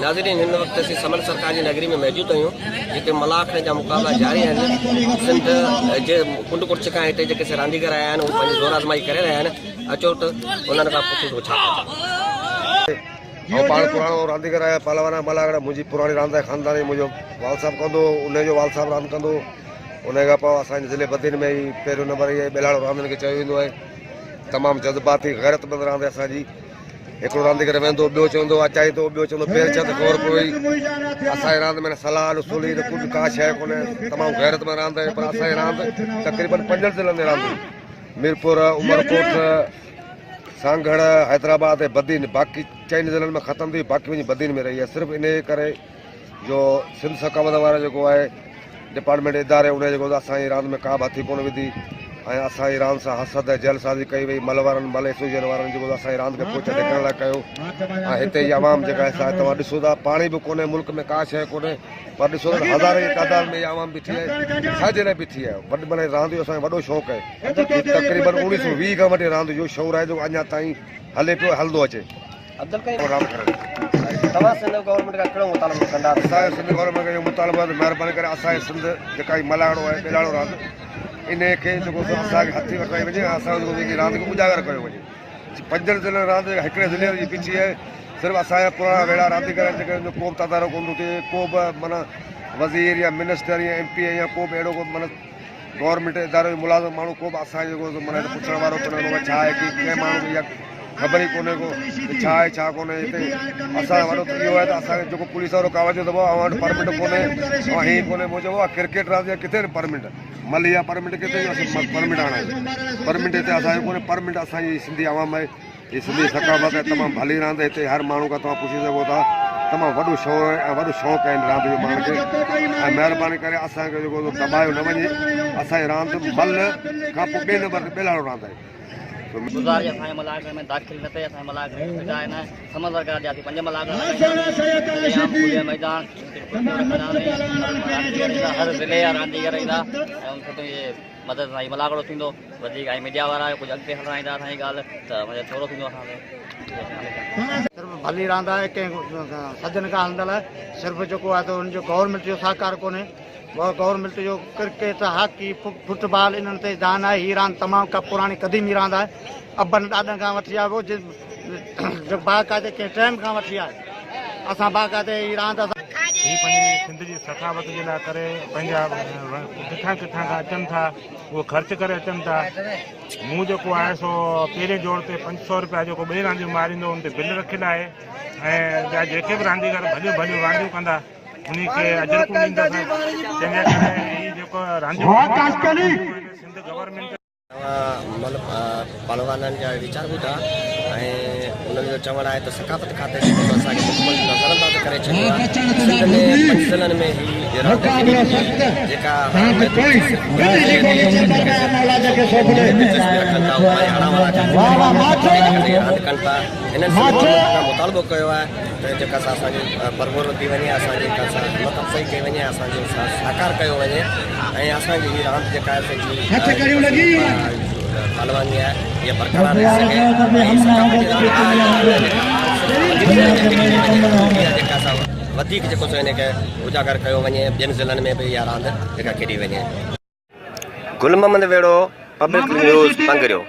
ناظرين هن وقت اسين سمن سرڪار جي نگري ۾ موجود آهيون جتي ملاکڙي جا مقابلا جاري آهن سنڌ جي ڪنڊ ڪڙڇ کان هتي جيڪي سي رانديگر آيا آهن اهي پنهنجي زور آزمائي ڪري رهيا آهن اچو ته انهن کان پڇون ته ڇا ٿا چون. آئون پاڻ پراڻو رانديگر آهيان پهلوان آهيان ملاکڙا منهنجي پراڻي راند آهي خانداني منهنجو والد صاحب ڪندو هو انهي جو والد صاحب راند ڪندو هو انهي کان پوء اسان جي ضلعي بدين ۾ هي پهريون نمبر هي ٻيلهاڙو راند هن کي چيو ويندو آهي تمام جذباتي غيرتمند راند آهي اسان جي هڪڙو رانديگر ويندو ٻيو چوندو اچائين ٿو ٻيو چوندو پير ڇڏ ته خبر پوي اسان جي راند ۾ نه صلاح نه سولي نه ڪجهه ڪا شيء ڪونهي تمام غيرتمند راند آهي پر اسان جي راند تقريبن پنجن ضلعن ۾ راند هئي ميرپور عمرڪوٽ سانگهڙ حيدرآباد ۽ بدين باقي چئن ضلعن ۾ ختم ٿي باقي وڃي بدين ۾ رهي آهي صرف انهيء ڪري جو سنڌ ثقافت وارا جيڪو آهي ڊپارٽمينٽ اداري ان جيڪو اسان جي راند ۾ ڪا به هٿي ڪونه وڌي ۽ اسان جي راند سان حسد ۽ جعل سازي ڪئي وئي مل وارن مل ايسوسيئيشن وارن جيڪو اسان جي راند کي پوئتي ڌڪڻ لاء ڪيو ۽ هتي جي عوام جيڪا آهي توهان ڏسو ٿا پاڻي به ڪونهي ملڪ ۾ ڪا شيء ڪونهي پر ڏسو ٿا هزارن جي تعداد ۾ عوام بيٺي آهي ڇا جي لاء بيٺي آهي وڏ معنيٰ راند جو اسان جو وڏو شوق آهي تقريبن اوڻيهه سو 20 کان وٺي راند جو شعور آهي جيڪو اڃا تائين هلي پيو هلندو اچي. عبدالڪريم توهان سنڌ گورنمينٽ کان ڪهڙو مطالبو ڪندا؟ اسان جو سنڌ گورنمينٽ کان اهو مطالبو آهي ته مهرباني ڪري اسان جي سنڌ جيڪا هي ملاکڙو آهي ٻيلاڙو راند انهي کي جيڪو سو اسان کي هٿي وٺرائي وڃي ۽ اسان جو جيڪو راند کي اجاگر ڪيو وڃي پنجن ضلعن راند جيڪا هڪڙي ضلعي جي پيڇي آهي صرف اسان جا پراڻا ويڙها رانديگر آهن جيڪي ان جو ڪو به تدارڪ ڪونه ٿو ٿئي ڪو به معنيٰ وزير يا منسٽر يا ايم پي اي يا ڪو به اهڙو ڪو معنيٰ گورنمينٽ اداري جو ملازم ماڻهو ڪو به اسان جي ڪو معنيٰ پڇڻ وارو ڪونهي بابا ڇا آهي ڪي ڪنهن ماڻهو کي اها خبر ئي ڪونهي ڪو ته ڇا آهي ڇا ڪونهي هتي اسان جو وڏو ته اهو آهي ته اسان کي جيڪو پوليس وارو ڪاغذ جو ته بابا اوهان وٽ پرمٽ ڪونهي اوهان هي ڪونهي مون چيو بابا ڪرڪيٽ راند جا ڪٿي آهن پرمٽ ملي جا پرمٽ ڪٿي جو اسين پرمٽ آڻايون پرمٽ هتي اسان جو ڪونهي پرمٽ اسان جي سنڌي عوام آهي هي سنڌي ثقافت ۽ تمام ڀلي راند هتي هر ماڻهو کان توهان پڇي سگهو ٿا تمام وڏو شوق ۽ وڏو شوق آهي هن راند جو ماڻهن کي ۽ مهرباني ڪري اسان کي جيڪو دٻايو نه وڃي اسان جي راند مل کان پوء ٻئي نمبر تي ٻيلاڙو راند آهي. گذاري اسان جي ملاکڙي ۾ داخل نه ٿئي اسان جي ملاکڙي کي فدا نه سمن سرڪار جا اسين پنج ملاکڙا لڳائيندا کلي ميدان هر ضلعي جا رانديگر ايندا ۽ ان کي مدد سان هي ملاکڙو ٿيندو. وڌيڪ ۽ ميڊيا وارا ڪجهه اڳتي هلرائيندا اسان جي ڳالهه ته مزو ٿورو ٿيندو اسان تي. صرف ڀلي راند آهي ڪنهن صدين کان هلندڙ آهي صرف جيڪو آهي ته ان جو گورنمينٽ جو سهڪار ڪونهي گورنمينٽ جو ڪرڪيٽ هاڪي فٽ بال انهن تي ڌيان آهي هي راند تمام ڪا پراڻي قديمي راند آهي ابن ڏاڏن کان وٺي آيو جو باقاعدي ڪنهن ٽائيم کان وٺي آهي اسان باقاعدي هي راند اسان هي پنهنجي سنڌ جي ثقافت جي لاء ڪري پنهنجا ڪٿان ڪٿان کان اچن ٿا اهو خرچ ڪري اچن ٿا. مون جيڪو آهي سو پهرين جوڙ تي 500 رپيا جيڪو ٻئي رانديون ماريندو ان تي بل رکيل آهي ۽ ٻيا جيڪي به رانديگر ڀليون ڀليون رانديون ڪندا انهي کي اجرڪون ڏيندس جنهن جي ڪري هي جيڪو رانديون سنڌ گورنمينٽ توهان مل پهلوانن جا ويچار ٻڌا ۽ انهن جو چوڻ آهي ته ثقافت کاتي جيڪو سو اسان کي مڪمل نظر انداز ڪري ڇڏيو آهي سنڌ ۾ پنج ضلعن ۾ هي راند کيڏي وڃي ٿي جيڪا هاڻي محدود ٿي صرف پنج ضلعي تائين جيڪي صرف دلچسپي رکن ٿا اهي پنهنجي آرام لاء ڪري راند ڪن ٿا هنن سنڌ گورنمينٽ کان مطالبو ڪيو آهي ته جيڪا سا اسان جي پرور ٿي وڃي اسان جي ڪا سا همت افزائي ڪئي وڃي اسان جو ساٿ سهڪار ڪيو وڃي ۽ اسان جي هي راند جيڪا آهي سو جي پهلواني آهي اها برقرار رهي سگهي ۽ ثقافتي راند آهي جيڪا اها جيڪا سا وڌيڪ جيڪو سو ان کي اجاگر ڪيو وڃي ٻين ضلعن ۾ به اها راند جيڪا کيڏي وڃي. گل محمد ويڙهو، پبلڪ نيوز، پنگريو.